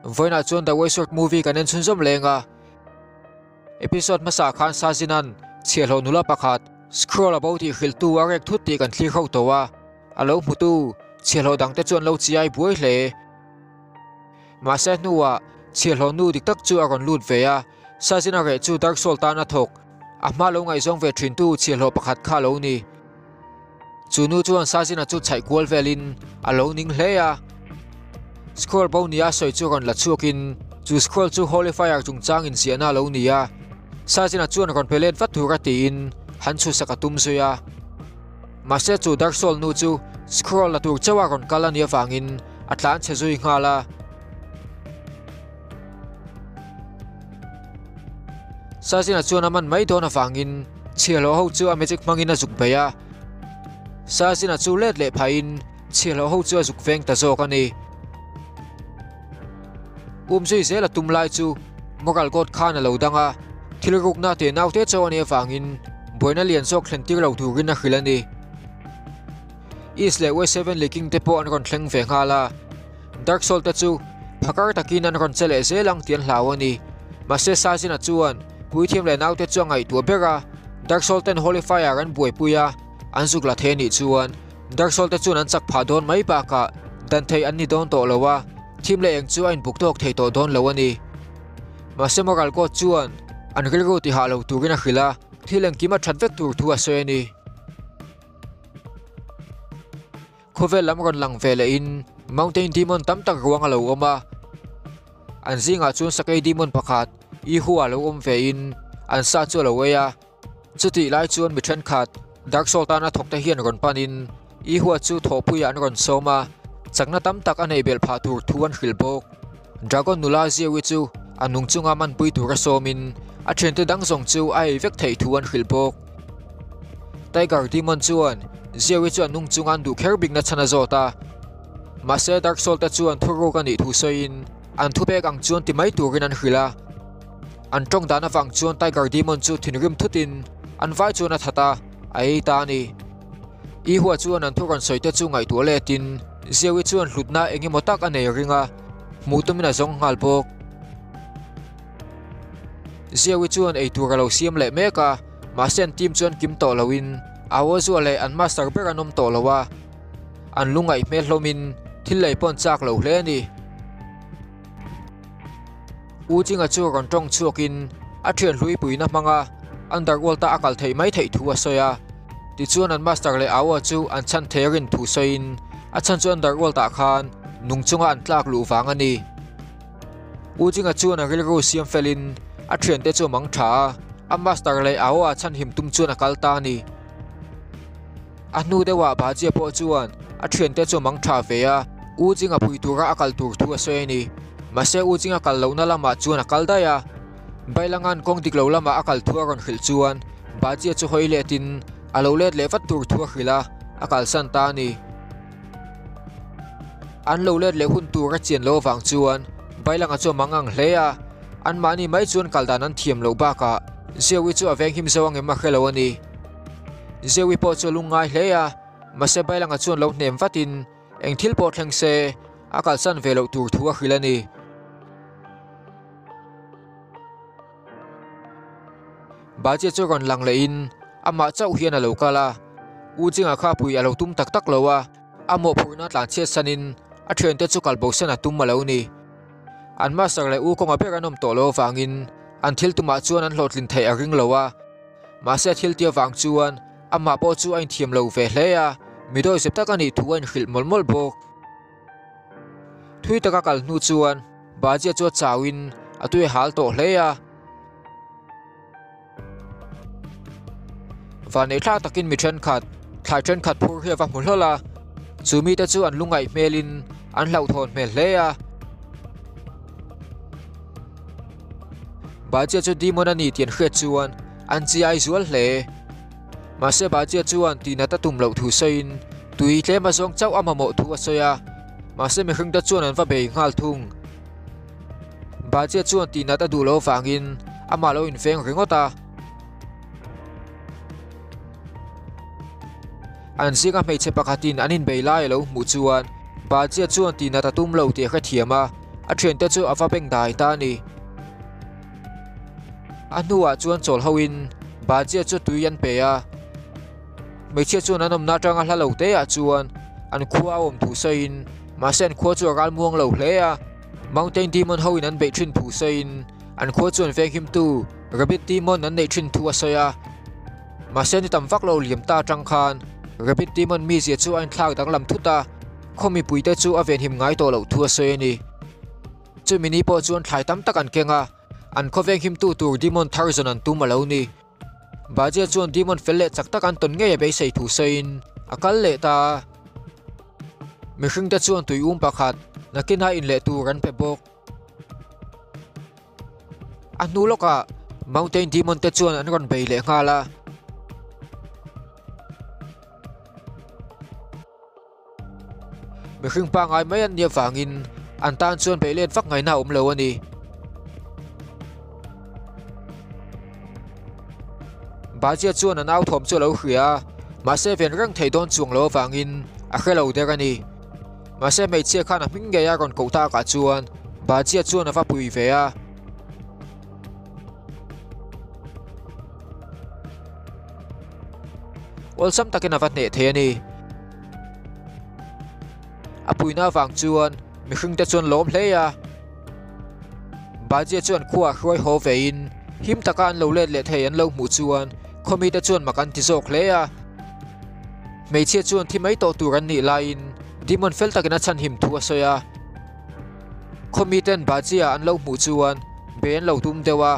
Vawiinah chuan The Waysword movie kan en chhunzawm leng a. Episode hmasa khan Sazinan chhiahhlawh nula pakhat Scroll a bo tih hrilhtu a rek thut tih kan thlir ho tawh a. A lo hmutu chhiahhlawh dangte chu an lo chiai buai hle. Mahse hnuah chhiahhlawh nu dik tak chu a rawn lut ve a, Sazina reh chu Dark Soul tan a thawk. A hma lo ngaihzawng ve thintu chhiahhlawh pakhat kha a lo ni. Chu nu chuan Sazina chu chhaih kual velin a lo ning hle a. Scroll bo nia sawi chu rawn la chhuakin chu scroll chu Holy Fire chungchang inziahna a lo ni a. Sazina chuan rawn pe let vat tura tiin han chhusak a tum zui a. Mahse chu Dark Soul nu chu scroll la tur chauha rawn kal a nih avangin a tlan chhe zui nghal a. Sazina chuan a man mai dawn avangin chhiahhlawh ho chu a magic hmangin a zuk bei a. Sazina chu let leh phahin chhiahhlawh ho chu a zuk veng ta zawk a ni. Um zui zel a tum lai chu Moral God khan a lo dang a, thil rukna te naute chaw a nih avangin buaina lian zawk thlen tir lo turin a hrilh a ni. East leh West Heavenly King te pawh an rawn thleng ve nghal a. Dark Soul te chu phakar takin an rawn che leh zel ang tih an hlau a ni. Mahse Sazina chuan puithiam leh naute chu a ngaihtuah ber a, Dark Soul ten Holy Fire an buaipui a, an zuk la thei a nih chuan Dark Soul te chuan an chak phah dawn mai bakah dan theih an ni dawn tawh lo a, thim leh eng chu a inbuk tawk thei tawh dawn lo a ni. Mahse Moral God chuan an rilru tihah lo turin a hrilh a, thil engkim a that vek tur thu a sawi a ni. Khawvel lam rawn lang ve lehin Mountain Demon tam tak ruang a lo awm a. An zingah chuan Sakei Demon pakhat Ihu a lo awm vein an sa chu a lo ei a. Chutih lai chuan mi thenkhat Dark Soul tana thawkte hian rawn panin Ihua chu thawhpuiah an rawn sawm a, chakna tam tak a neih belh phah tur thu an hrilh bawk. Dragon nula Zeui chu a nung chunga manpui tura sawmin a thiante dang zawng chu a ei vek theih thu an hrilh bawk. Tiger Demon chuan Zeui chu a nung chunga an duh kher bikna chhan a zawt a. Mahse Dark Soul te chuan thuruk a nih thu sawiin an thupek ang chuan ti mai turin an hrilh a. An tawng dan avang chuan Tiger Demon chu thinrim thutin an vai chuan a that a, a ei ta a ni. Ihua chuan an thu rawn sawi te chu ngaihtuah letin Zeui chuan hlutna eng emaw tak a nei ring a, hmuh tumin a zawng nghal bawk. Zeui chuan eitur a lo siam leh mek a, mahse an team chuan kim tawh loin Aozua leh an master ber an awm tawh lo a, an lungaih hmel hlawmin thil lei pawh an chak lo hle a ni. U Chinga chu rawn tawng chhuakin a thian hlui puina hmanga Underworld-a a kal theih mai theih thu a sawi a. Tichuan an master leh Aoa chu an chhan thei rin thu sawiin a chhan chu Underworld-ah khan nung chunga an tlak luh vang a ni. U Chinga chuan a rilru siam felin a thiante chu a mang tha a, a master leh Aoa chhan him tum chuan a kal ta a ni. A hnu deuhah Bhajia pawh chuan a thiante chu a mang tha ve a, U Jinga pui tura a kal tur thu a sawi a ni. Mahse U Jinga kal lohna lamah chuan a kal daih a, Bailanga'n kawng dik lo lama a kal thu a rawn hrilh chuan Bhajia chu hawi letin a lo let leh vat tur thu a hrilh a, a kalsan ta a ni. An lo let leh hun tur a chian loh avang chuan Bailanga chu a mang ang hle a, anmahni mai chuan kal dan an thiam loh bakah Zeui chu a venghim zo angem a hre lo a ni. Zeui pawh chu a lungngai hle a, mahse Bailanga chuan lo hnem vatin eng thil pawh thleng se a kalsan ve loh tur thu a hrilh a ni. Bajia chu rawn lang lehin amah chauh hian a lo kal a, U Jinga kha pui a lo tum tak tak lo a, a mawhphurhna tlanchhiat sanin a thiante chu kal bosan a tum a lo ni. An master leh U kawnga ber an awm tawh lo avangin an thil tumah chuan an hlawhtlin theih a ring lo a, Mahse thil tia vang chuan amah pawh chu a inthiam lo ve hle a, mi dawi zep tak a nih thu a inhrilh mawlh mawlh bawk. Thui taka kal hnu chuan Bajia chu a chauin a tui a hal tawh hle a. Vanneih thlak takin mi thenkhat, thlai thenkhat phur hi a va hmu hlawl a, chu mite chu an lungaih hmelin an hlauhthawn hmel hle a. Bajia chu demon a ni tih an hriat chuan an chi ai zual hle. Mahse Bajia chuan tihnat a tum loh thu sawiin tui tlem a zawng chauh a mamawh thu a sawi a, mahse mihring te chuan an va bei nghal thung. Bajia chuan tihnat a duh loh avangin amah lo inveng ringawt a. An zinga hmeichhe pakhatin an inbei lai a lo hmuh chuan Bajia chuan tihnat a tum lo tih a hrethiam a. a thiante chu a va beng dai ta a ni. A hnuah chuan chawl hoin Bajia chu tui an pe a. Hmeichhia chuan an awmna atanga hla lo te ah chuan an khua a awm thu sawiin mahse an khua chu a ral muang lo hle a. Mountain Demon hoin an beih thin thu sawiin an khua chu an venghimtu Rabbit Demon an neih thin thu a sawi a. Mahse ni tam vak lo liam ta atang khan Rabbit Demon mizia chu a inthlak danglam thut a, khaw mipuite chu a venhim ngai tawh loh thu a sawi a ni. Chumi ni pawh chuan thlai tam tak an keng a, an khaw venghimtu tur Demon thar zawn an tum a lo ni. Bajia chuan Demon fel leh chak tak an tawn ngei a beisei thu sawiin a kal leh ta a. Mihringte chuan tui um pakhat nakinah inleh tur an pe bawk. A hnu lawkah Mountain Demon te chuan an rawn bei leh nghal a. Mihring pangngai mai an nih avangin an tan chuan beih let vak ngaihna a awm lo a ni. Bajia chuan an au thawm chu a lo hria a, mahse ven reng thei dawn chuang lo avangin a hre lo der a ni. Mahse hmeichhia khan a hming ngei a rawn koh takah chuan Bajia chuan a va pui ve a. Awlsam takin a va hneh thei a ni. A puina avang chuan mihring te chuan lawm hle a. Bajia chuan khua hruai haw vein him taka an lo let leh thei an lo hmuh chuan khaw mite chuan mak an ti zawk hle a. Hmeichhia chuan thi mai tawh tur an nih laiin Demon fel takin a chhanhim thu a sawi a. Khaw miten Bajia an lo hmuh chuan be an lo tum deuh a.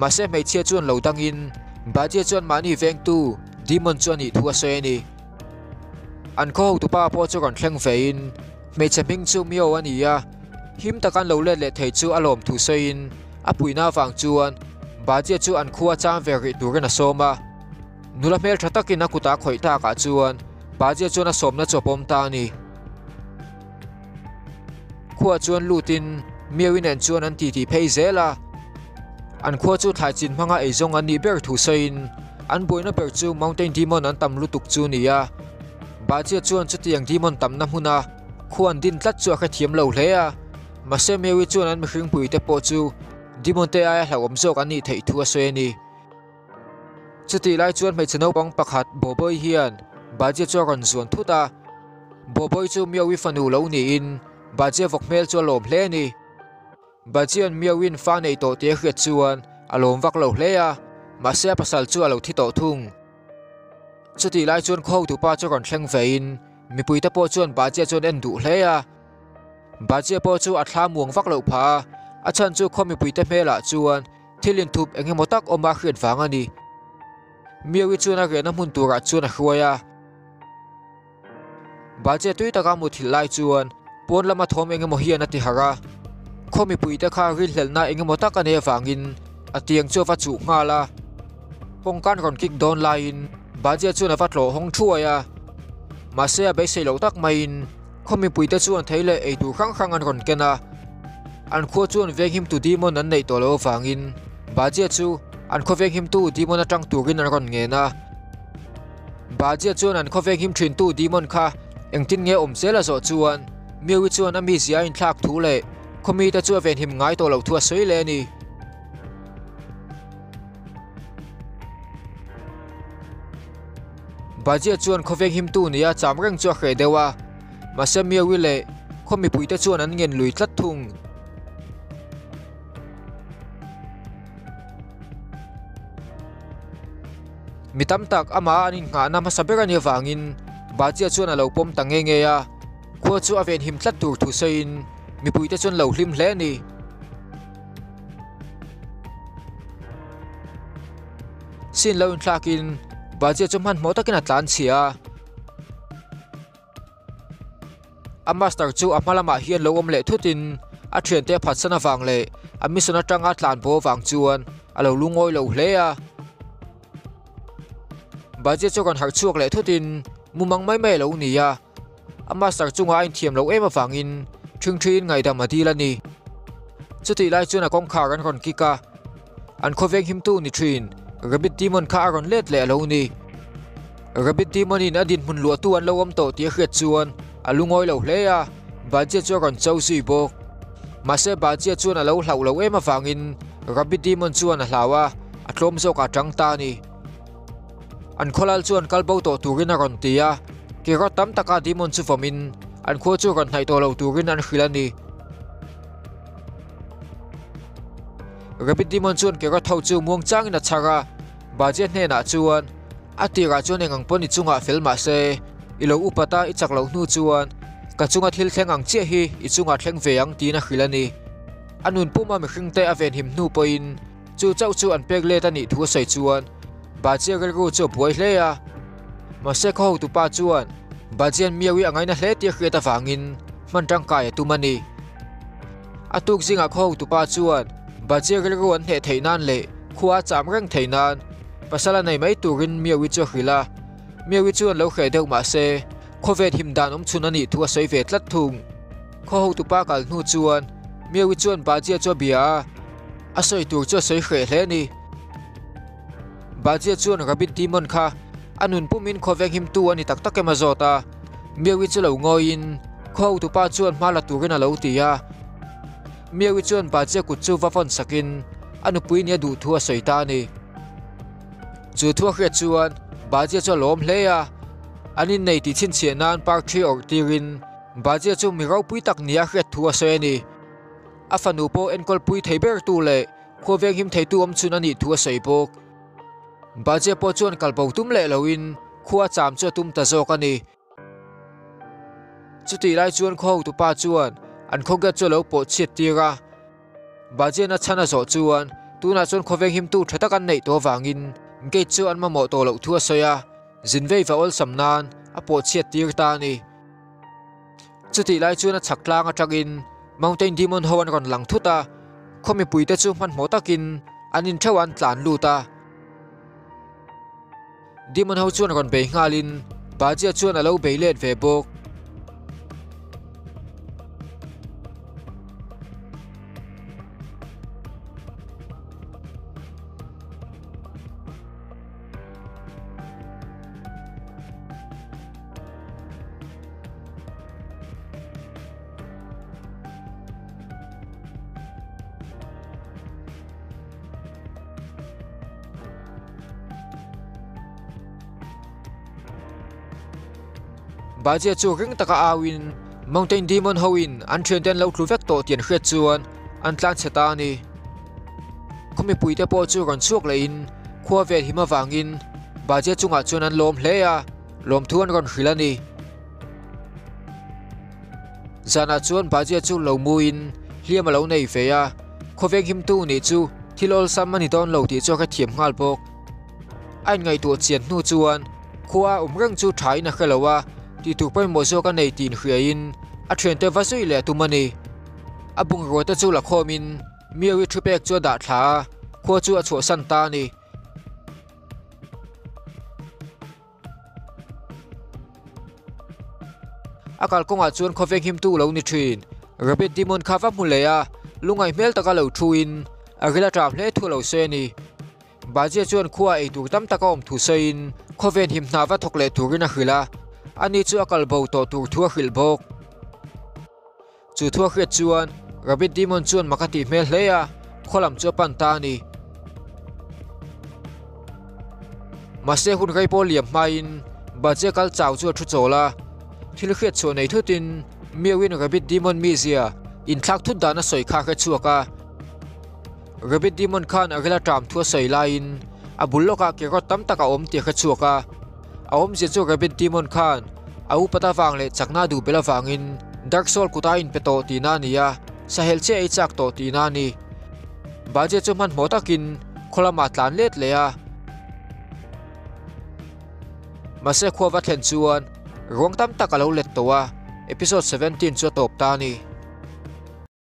Mahse hmeichhia chuan lo dangin Bajia chuan mahni vengtu Demon chu a nih thu a sawi a ni. An khaw hotupa pawh chu rawn thleng vein hmeichhe hming chu Mio a ni a, him taka an lo let leh thei chu a lawm thu sawiin a puihna avang chuan Bajia chu an khua chang ve rih turin a sawm a. Nula hmeltha takin a kutah khawih takah chuan Bajia chuan a sawmna chu a pawm ta a ni. Khua chuan lutin Mio-i nen chuan an titi phei zel a. An khua chu thlai chin hmanga eizawng an nih ber thu sawiin an buaina ber chu Mountain Demon an tam lutuk chu a ni a. Bajia chuan chutiang Demon tamna hmuna khua an din tlat chu a hrethiam lo hle a. Mahse Mio-i chuan an mihringpuite pawh chu Demon te aia hlauhawm zawk an nih theih thu a sawi a ni. Chutih lai chuan hmeichhe naupang pakhat Bawbawi hian Bajia chu a rawn zuan thut a. Bawbawi chu Miawi fanu lo niin Bajia vawk hmel chu a lawm hle a ni. Bajia'n Miawi'n fa nei tawh tih a hriat chuan a lawm vak lo hle a, mahse a pasal chu a lo thi tawh thung. Chutih lai chuan khaw hotupa chu rawn thleng vein mipuite pawh chuan Bajia chuan en duh hle a. Bajia pawh chu a thla muang vak loh phah a, a chhan chu khaw mipuite hmelah chuan Thil inthup eng emaw tak awm a hriat vang a ni. Miawi chuan a riahna hmun turah chuan a hruai a. Bajia tui taka muthilh lai chuan pawn lama thawm eng emaw hian a ti harh a. Khaw mipuite kha rinhlelhna eng emaw tak a nei avangin a tiang chu a va chuh nghal a. Kawngkan rawn kik dawn laiin Bajia chuan a va tlawh hawng thuai a. Mahse a beisei loh tak maiin Khaw mipuite chuan thei leh eitur hrang hrang an rawn ken a, an khua chuan venghimtu demon an neih tawh loh avangin Bajia chu an khaw venghimtu demon atang turin an rawn ngen a. Bajia chuan an khaw venghim thintu demon kha engtin nge awm zel a zawh chuan Miawi chuan a mizia a inthlak thu leh khaw mite chu a venhim ngai tawh loh thu a sawi leh a ni. Bajia chuan khawveng himtu nia cham reng chu a hreh deuh a, mahse Miawi leh khaw mipuite chuan an ngen lui tlat thung. Mi tam tak amah an innghahna hmasa ber a nih avangin Bajia chuan a lo pawm ta nge nge a, khua chu a venhim tlat tur thu sawiin mipuite chuan lo hlim hle a ni. Sin lo inthlakin Bajia chu hmanhmawh takin a tlan chhia a. A master chu a hma lamah hian lo awm leh thutin a thiante a phatsan avang leh a mission atanga tlan bo avang chuan a lo lungawi lo hle a. Bajia chu rawn harh chhuak leh thutin mumang mai mai a lo ni a. A master chungah a inthiam loh em avangin ṭhingṭhiin ngaihdam a dil a ni. Chutih lai chuan a kawngkhar an rawn kik a, an khawveng himtu ni ṭhin Rabbit Demon kha a rawn let leh a lo ni. Rabbit Demon in a dinhmun luahtu an lo awm tawh tih a hriat chuan a lungawi lo hle a, Bajia chu a rawn cho zui bawk. Mahse Bajia chuan a lo hlauh loh em avangin Rabbit Demon chuan a hlau a, a tlawm zawk a tang ta a ni. An khawlal chuan kal bo tawh turin a rawn ti a, kekawr tam taka Demon chu vawmin an khua chu rawn hnaih tawh lo turin an hrilh a ni. Rabbit Demon chuan kekawr tho chu muang changin a chhar a, Bajia hnenah chuan, A tirah chuan eng ang pawn i chungah fel mah se, i lo upat a i chak loh hnu chuan ka chunga thil thleng ang chiah hi i chungah thleng ve ang tiin a hrilh a ni. A nun puma mihringte a venhim hnu pawhin chu chauh chu an pek let a nih thu a sawi chuan Bajia rilru chu a buai hle a. Mahse khaw hotupa chuan Bajian miau i a ngaina hle tih a hriat avangin hman tangkai a tum a ni. A tuk zingah khaw hotupa chuan Bajia rilru an hneh theih nan leh khua a cham reng theih nan pasal a nei mai turin Miaui chu a hrilh a. Miaui chuan lo hreh deuh mah se khawvel him dan awm chhun a nih thu a sawi ve tlat thung. Khaw hotupa kal hnu chuan Miaui chuan Bajia chu a bia a, a sawi tur chu a sawi hreh hle a ni. Bajia chuan Rabbit Demon kha a nun pumin khawveng himtu a ni tak tak em a zawt a, Miaui chu lo ngawiin khaw hotupa chuan hma la turin a lo ti a. Miaui chuan Bajia kut chu va vawn sakin a nupui nia duh thu a sawi ta a ni. Chu thu a hriat chuan Bajia chu a lawm hle a, an innei tih chhinchhiah nan park thi awrh tirin Bajia chu mi ropui tak nia a hriat thu a sawi a ni. A fanu pawh enkawlpui thei ber tu leh Khua venghim theitu awm chhun a nih thu a sawi bawk. Bajia pawh chuan kal bo tum leh loin khua cham chu a tum ta zawk a ni. Chutih lai chuan khaw hotupa chuan an khaw gate chu a lo pawh chhiat tir a. Bajian a chhan a zawh chuan tunah chuan khaw venghimtu tha tak an neih tawh avangin gate chu an mamawh tawh loh thu a sawi a, zin vei va awlsam nan a pawh chhiat tir ta a ni. Chutih lai chuan a chhak tlang atangin Mountain Demon ho an rawn lang thut a, khaw mipuite chu hmanhmawh takin an intheuh an tlan lut a. Demon ho chuan rawn bei nghalin Bajia chuan a lo bei let ve bawk. Bajia chu ring taka auin Mountain Demon hoin an thiante an lo tlu vek tawh tih an hriat chuan an tlan chhe ta a ni. Khaw mipuite pawh chu rawn chhuak lehin khua vel him avangin Bajia chungah chuan an lawm hle a, lawmthu an rawn hrilh a ni. Zanah chuan Bajia chu lo muin hliam a lo nei ve a, khawveng himtu nih chu thil awlsam a ni dawn lo tih chu a hrethiam nghal bawk. A inngaihtuah chian hnu chuan khua a awm reng chu thain a hre lo a, tihtur pawimawh zawk a nei tih inhriain a thiante va zui leh a tum a ni. A bungrua te chu la khawmin Miawi thu pek chu a dah thla a, khua chu a chhuahsan ta a ni. A kalkawngah chuan khawveng himtu lo ni thin. Rabbit Demon kha va hmu leh a, lungngaih hmel taka lo thuin a ril a ṭam hle thu a lo sawi a ni. Bajia chuan khua ei tur tam taka awm thu sawiin khawven him hna va thawk leh turin a hrilh a, ani chu a kal bo tawh tur thu a hrilh bawk. Chu thu a hriat chuan Rabbit Demon chuan mak a tih hmel hle a, khaw lam chu a pan ta a ni. Mahse hun rei pawh liam hmain Bajia kal chau chu a thu chawl a, thil hriat chhuah nei thutin Miauin Rabbit Demon mizia inthlak thut dan a sawi kha a hre chhuak a. Rabbit Demon khan a ril a ṭam thu a sawi laiin a bul lawkah carrot tam tak a awm tih a hre chhuak a. A awmzia chu Rabbit Demon khan a upat avang leh chakna a duh belh avangin Dark Soul kut a inpe tawh tihna a ni a, sahel chiah ei chak tawh tihna a ni. Bajia chu hmanhmawh takin khaw lamah a tlan let leh a. Mahse khua va thlen chuan ruang tam tak a lo let tawh a, episode 17 chu a tawp ta a ni.